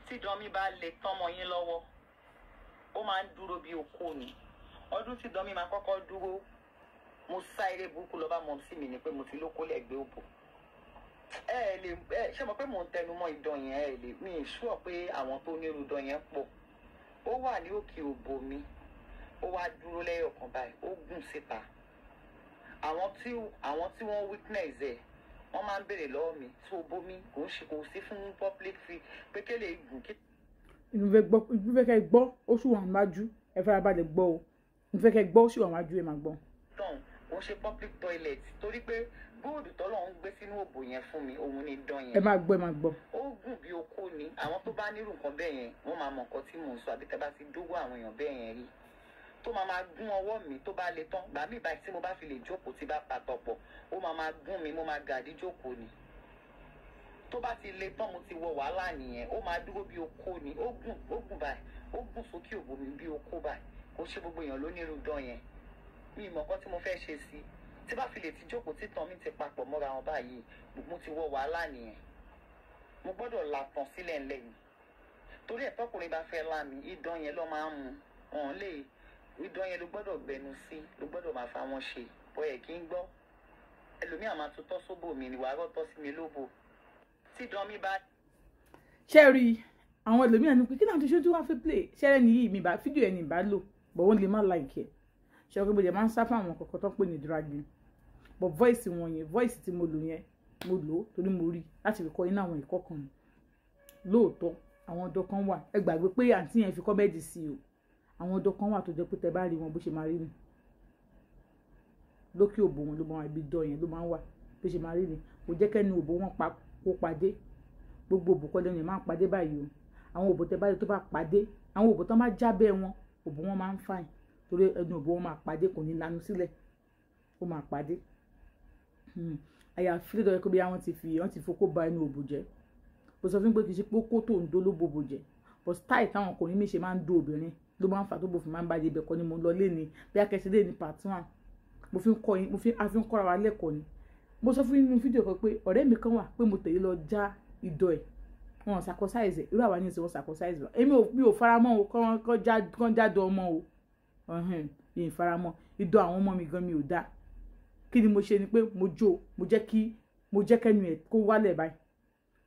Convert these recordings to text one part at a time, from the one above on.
Tí dánmí bá le tán mọ́ yín lọ́wọ́, ó máa ń dúró bí okó ni. Ọdún tí dánmí máa kọ́kọ́ dúró, mo sá eré burúkú lọ bá mọ̀ sí mi ni pé mo ti lóko lẹ́gbẹ̀ẹ́ òbò. Ẹ ẹ lè ẹ ṣé mo pé mò ń tẹnu mọ́ idán yẹn. Ẹ lè mi ì ṣúọ̀ pé àwọn tó nírú idán yẹn pọ̀. Ó wà ní òkè òbò mi, ó wá dúró lẹ́yọ̀kan báyìí, ó gùn síta. Àwọn tí wọ́n witness ẹ̀, wọ́n máa ń béèrè lọ́wọ́ mi tí ó bómi kò ń ṣe, kò sí fún public fi pé kélé gùn kí. Inú fẹ́ gbọ́, inú fẹ́ kẹ́ gbọ́, ó sì wà níwájú. Ẹ farabalẹ̀ gbọ́ o. Inú fẹ́ kẹ́ gbọ́, ó sì wà níwájú, ẹ máa gbọ́. Tán kò ń ṣe public toilet, torí pé gold tọ́lọ̀ ń gbé sínú òbò yẹn fún mi, òun ni dán Ẹ yẹn. máa gbọ́, ẹ máa gbọ́. Ó gùn bí okó ni. Àwọn tó bá nírú nǹkan bẹ́ẹ̀ yẹn, wọ́n máa mọ nǹkan tí mò ń sọ, àbí tẹ́ bá ti dógó àwọn èèyàn bẹ́ẹ̀ yẹn rí, tó máa máa gún ọwọ́ mi tó bá le tán. Gbà mí báyìí, tí mo bá fi lè jókòó, tí bá patọ̀ pọ̀, ó máa máa gún mi, mo máa gàdí jókòó ni. Tó bá ti le tán, mo ti wọ wàhálà nìyẹn. Ó máa dúró bí okó ni. Ó gùn, ó gùn báyìí, ó gùn sókè òbò mi bí okó báyìí. Kò ṣe gbogbo èèyàn ló nírú dán yẹn. Mi ì mọ̀ nǹkan tí mo fẹ́ ṣe sí. Tí bá fi lè ti jókòó, títàn mi ti papọ̀ mọ́ra wọn báyìí, mo ti wọ wàhálà nìyẹn. Mo gbọ́dọ̀ la tàn sílẹ̀ ńlẹ̀ ni, torí ẹ̀ tọkùnrin bá fẹ́ lá mi, idán yẹn ló máa ń mu wọn lè. Idán yẹn ló gbọ́dọ̀ gbẹnu sí, ló gbọ́dọ̀ máa fa wọn ṣe bọ́ ẹ̀ kí n gbọ́. Ẹlòmíà máa tún tọ́ sóbò mi ni, wàá rọ́ tọ́ sí mi lóbò tí idán mi bá. Ṣé rí i, àwọn ẹlòmíràn ní pé kí náà tó ṣe tí wọ́n fi play ṣẹ́rẹ́ nìyí mi bá fídíò ẹ̀ ní ìbá lò but wọ́n lè má like ẹ̀. Ṣe ọkọ̀ bóde máa ń sá fún àwọn kọ̀ọ̀kan tó ń pè ní dragging, but voice wọn yẹn, voice tí mo lò yẹn, mo lò ó torí mo rí láti fi kọ́ iná àwọn ẹ̀kọ́ kan ni. Lóòótọ́, àwọn ọ̀dọ́ kan wà, ẹ gbàgbé pé àǹtí yẹn fi comedy sí o. Àwọn ọ̀dọ́ kan wà tó jẹ́ pé tẹ bá rí wọn, bó ṣe máa rí ni lókè òbò wọn ló máa ibi dán yẹn ló máa ń wà. Bó ṣe máa rí ni, kò jẹ́ kẹ́ni òbò wọn pa kó padé. Gbogbo òbò kọ́ lẹ́nu ẹ̀ máa ń padé báyìí o. Àwọn òbò tẹ bá rí tó bá padé, àwọn òbò tó máa jábẹ́ wọn, òbò wọn máa ń fine, torí ẹnu òbò wọn máa padé, kò ní lanu sílẹ̀, ó máa padé. Àyàfi tó yẹ kó bí wọ́n ti fokó ba ẹnu òbò jẹ́. Mo sọ fún pé kì í ṣe pé kó tó ń dó ló bòbò jẹ́, but style táwọn ọkùnrin mi ṣe máa ń dó obìnrin ló máa ń fà tó bò fi máa ń bàjẹ́. Ibẹ̀ kọ́ ni mo lọ léni, bí akẹ́sẹ̀ lé ní part one. Mo fi ń kọ́ yín, mo fi a fi ń kọ́ra wa lẹ́kọ̀ọ́ ni. Mo sọ fún yín nínú fídíò kan pé ọ̀rẹ́ mi kan wà pé mo tẹ̀lé lọ já ìdọ̀ ẹ̀, wọn circumcise ẹ̀. Irú àwa ní ìsìn, wọn circumcise ẹ̀. Èmi ò, mi ò faramọ́ o. Kán já dọ̀ ọmọ o, mi ì faramọ́ ìdọ̀ àwọn ọmọ mi gan, mi ò dá. Kí ni mo ṣe ni pé mo jó, mo jẹ́ kẹ́nu ẹ̀ kó wálẹ̀ báyìí.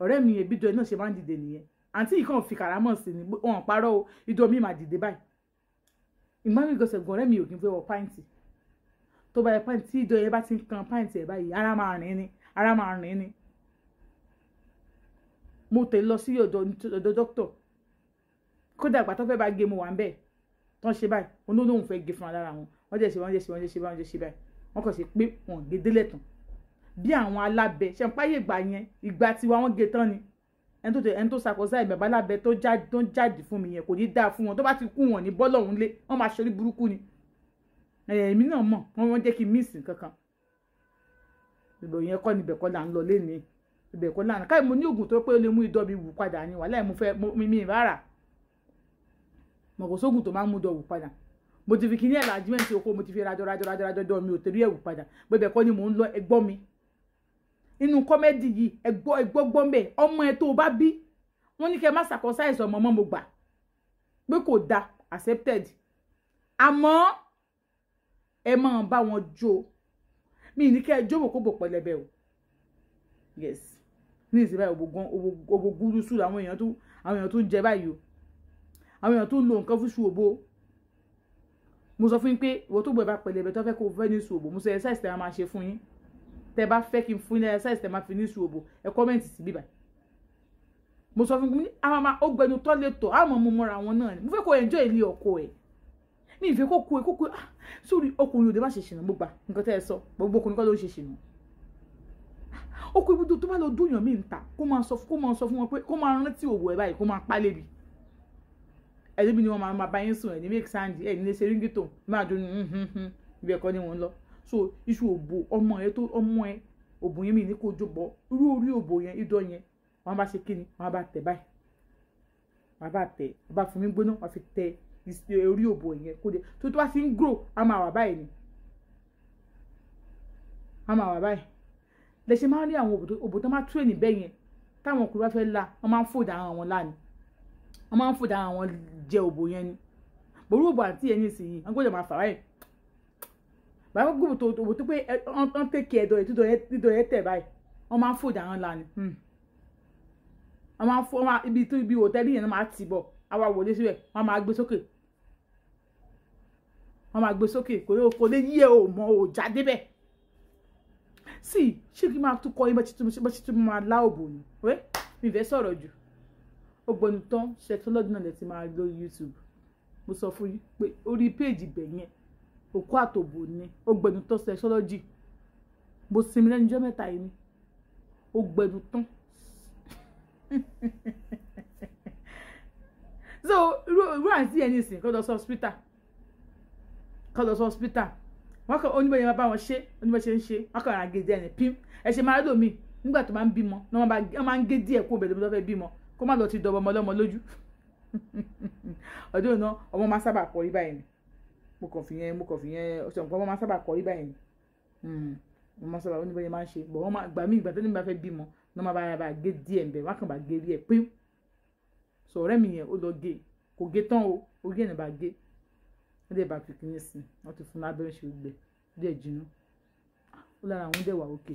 Ọ̀rẹ́ mi yẹn, bídọ̀ ẹ̀ náà ṣe máa ń dìde nìyẹn. Àǹtí yìí kàn fi kàrámọ̀ sí ni, wọn parọ́ o. Ìdọ̀ mi máa dìde báyìí. Ìgbà mi gọ̀sẹ̀ gan, ọ̀rẹ́ mi ò kí n fẹ́ wọ pant. Tó bá yẹ pant, tí ìdọ̀ yẹn bá ti ń kan pant ẹ̀ báyìí, ara máa rìn ni, ara máa rìn ni. Mo tẹ̀lé lọ sí ọ̀dọ̀ dókítà. Kódà ìgbà tó fẹ́ bá gé, mo wà ń bẹ̀ tán ṣe báyìí. Olóhùn fẹ́ gé fún wa lára wọn. Wọ́n jẹ́ ṣe, wọ́n jẹ́ ṣe, wọ́n jẹ́ ṣe báyìí, wọ́n jẹ́ ṣe báyìí. Wọ́n kàn ṣe pé wọ́n gé délẹ̀ tán bí àwọn alábẹ ṣe ń páyé ìgbà yẹn. Ìgbà tiwa, wọ́n gé tán ni. Ẹni tó tẹ ẹni tó ṣàkóso ìbàbá alábẹ tó jáde, tó ń jáde fún mi yẹn, kò ní dáa fún wọn. Tó bá ti kú, wọn ní bọ́lọ̀ òun lé, wọ́n máa ṣorí burúkú ni. Èmi náà mọ̀ wọ́n jẹ́ kí n miss kankan. Ibẹ̀ yẹn kọ́ ni, ibẹ̀ kọ́ là ń lọ léni, ibẹ̀ kọ́ là ń káyọ̀. Mo ní oògùn tó pé ó lè mú idọ́ mi wù padà ni. Wàhálà, mo fẹ́ mi ìbára mọ̀. Kò sóògùn tó máa ń mú idọ́ wù padà. Mo ti fi kíní enlargement oko, mo ti fi rajọ rajọ rajọ rajọ dọ́ mi ò torí ẹ̀ wù padà. Bẹ́ẹ̀ kọ́ ni mò ń lọ. Ẹgbọ́ mi inú comedy yìí, ẹgbọ́, ẹgbọ́ gbọ́ mbẹ́. Ọmọ ẹ tó o bá bí, wọ́n ní kẹ́ ẹ má circumcise ọmọ mọ́. Mo gbà pé kò da, accepted, àmọ́ ẹ máa bá wọn jó. Mi ní kẹ́ ẹ jó bòkóbò pẹlẹbẹ o. Yes, ní ìsìn báyìí, òbò gan, òbò gúrúsù àwọn èèyàn tó ń jẹ báyìí o. Àwọn èèyàn tó ń lo nǹkan fún ṣu òbò. Mo sọ fún yín pé ìwọ tó gbọ́ ẹ bá pẹlẹbẹ tó fẹ́ kó o fẹ́ ní ṣu òbò, mo sọ exercise tẹ́ ẹ máa ṣe fún yín. Tẹ́ bá fẹ́ kí n fún yín ní exercise tẹ́ máa fi ní ṣu òbò, ẹ comment sí bíbá. Mo sọ fún yín, àwọn máa ó gbẹnu tọ́ lè tọ̀ àmọ́ mo mọ́ra wọn náà ni. Mo fẹ́ kó enjoy ilé ọkọ ẹ̀, mi ìfẹ́ kó kú ẹ, kó kú. Ah, sórí ọkùnrin òde má ṣe ṣìnà. Mo gbà nǹkan tẹ́ ẹ sọ, gbogbo ọkùnrin kọ́ ló ń ṣe ṣìnà. Ó kó ibùdó tó bá lọ dúnyàn mí ń ta, kó máa sọ fún wọn pé kó máa rántí òwò ẹ báyìí, kó máa pa lébi ẹlẹ́bi ni. Wọ́n máa bá yín sùn, ẹ̀ ní make sound, ẹ̀ ní lè ṣe ringtone, máa dún ibi ẹ̀kọ́ ni wọ́n ń lọ. So iṣu òbò ọmọ ẹ tó ọmọ ẹ, òbò yẹn, mi ní kó jó bọ irú orí òbò yẹn, idọ́ yẹn, wọ́n bá ṣe kíni, wọ́n bá tẹ̀ báyìí, wọ́n bá tẹ̀, wọ́n bá fún mi gbóná, wọ́n fi tẹ orí òbò yẹn kó de tó bá ti ń grow, á máa wà báyìí ni, á máa wà báyìí. Lẹ ṣe máa ń rí àwọn òbò tó máa train bẹ́ẹ̀ yẹn, táwọn ọkùnrin bá fẹ́ la, wọ́n máa ń fold àwọn wọn lánìí. Wọ́n máa ń fòdà àwọn jẹ òbò yẹn ni. Ború òbò àǹtí yẹn nísìnyí, wọ́n gbọ́dọ̀ máa fà báyìí. Bàbá gbogbo tó òbò tó pé wọ́n tẹ̀kẹ̀ ẹ̀dọ̀ yẹn dídọ̀ yẹn tẹ̀ báyìí, wọ́n máa ń fòdà àwọn la ni. Wọ́n máa ń fò ibi tó ibi hòtẹ́ẹ̀lì yẹn máa tì bọ̀, àwa wọlé síbẹ̀, wọ́n máa gbé sókè. Wọ́n máa gbé sókè, kò lè yí ẹ ò mọ ò já débẹ̀. Sí, ṣé kí n máa tún kọ́ yín bá ṣe tún máa lá òbò ni? Wẹ́ mi fẹ́ sọ̀rọ̀ jù. Ó gbọ́nu tán, sexology náà lè ti máa lórí YouTube. Mo sọ fún yín pé orí péèjì ibẹ̀ yẹn, òkú àtòbò ni. Ó gbẹnu tán sexology. Mo sinmi lẹ́nu ijọ́ mẹ́ta yìí ni. Ó gbẹnu tán. So irú àǹtí yẹn nìsín kó lọ sí hospital. Kó lọ sí hospital. Wọ́n kàn oníbẹ̀ yẹn máa bá wọn ṣe, oníbẹ̀ ṣe ń ṣe, wọ́n kàn ra gé díẹ̀ ní pín. Ẹ ṣe máa lò mí nígbà tó máa ń bímọ, ní wọ́n máa ń gé díẹ̀ kó bẹ̀rẹ̀ ló fẹ́ bímọ, kó má lọ ti dọ̀bọ̀ ọmọ ọlọ́mọ lójú. Ọdún náà ọmọ máa sábà kọ rí báyìí ni. Mo kàn fi yẹn, ọ̀sẹ̀ nǹkan ọmọ máa sábà kọ rí báyìí ni. Wọ́n máa sábà oníbẹ̀ yẹn máa ń ṣe, bọ̀ wọ́n máa gbà mí ìgbà tó ní bá fẹ́ bímọ, ní wọ́n máa bá gé díẹ̀ ńbẹ̀, wọ́n kàn bá gé rí ẹ̀ pín. So ọ̀rẹ́ mi yẹn ó lọ gé, kò gé tán o, orí ẹ̀ ní bá gé. Wọ́n dẹ̀ bá fi kíní sí i, wọ́n ti fún lábẹ́rẹ́ ṣe gbẹ díẹ̀ jiná. Ó lára àwọn dẹ̀ wà òkè.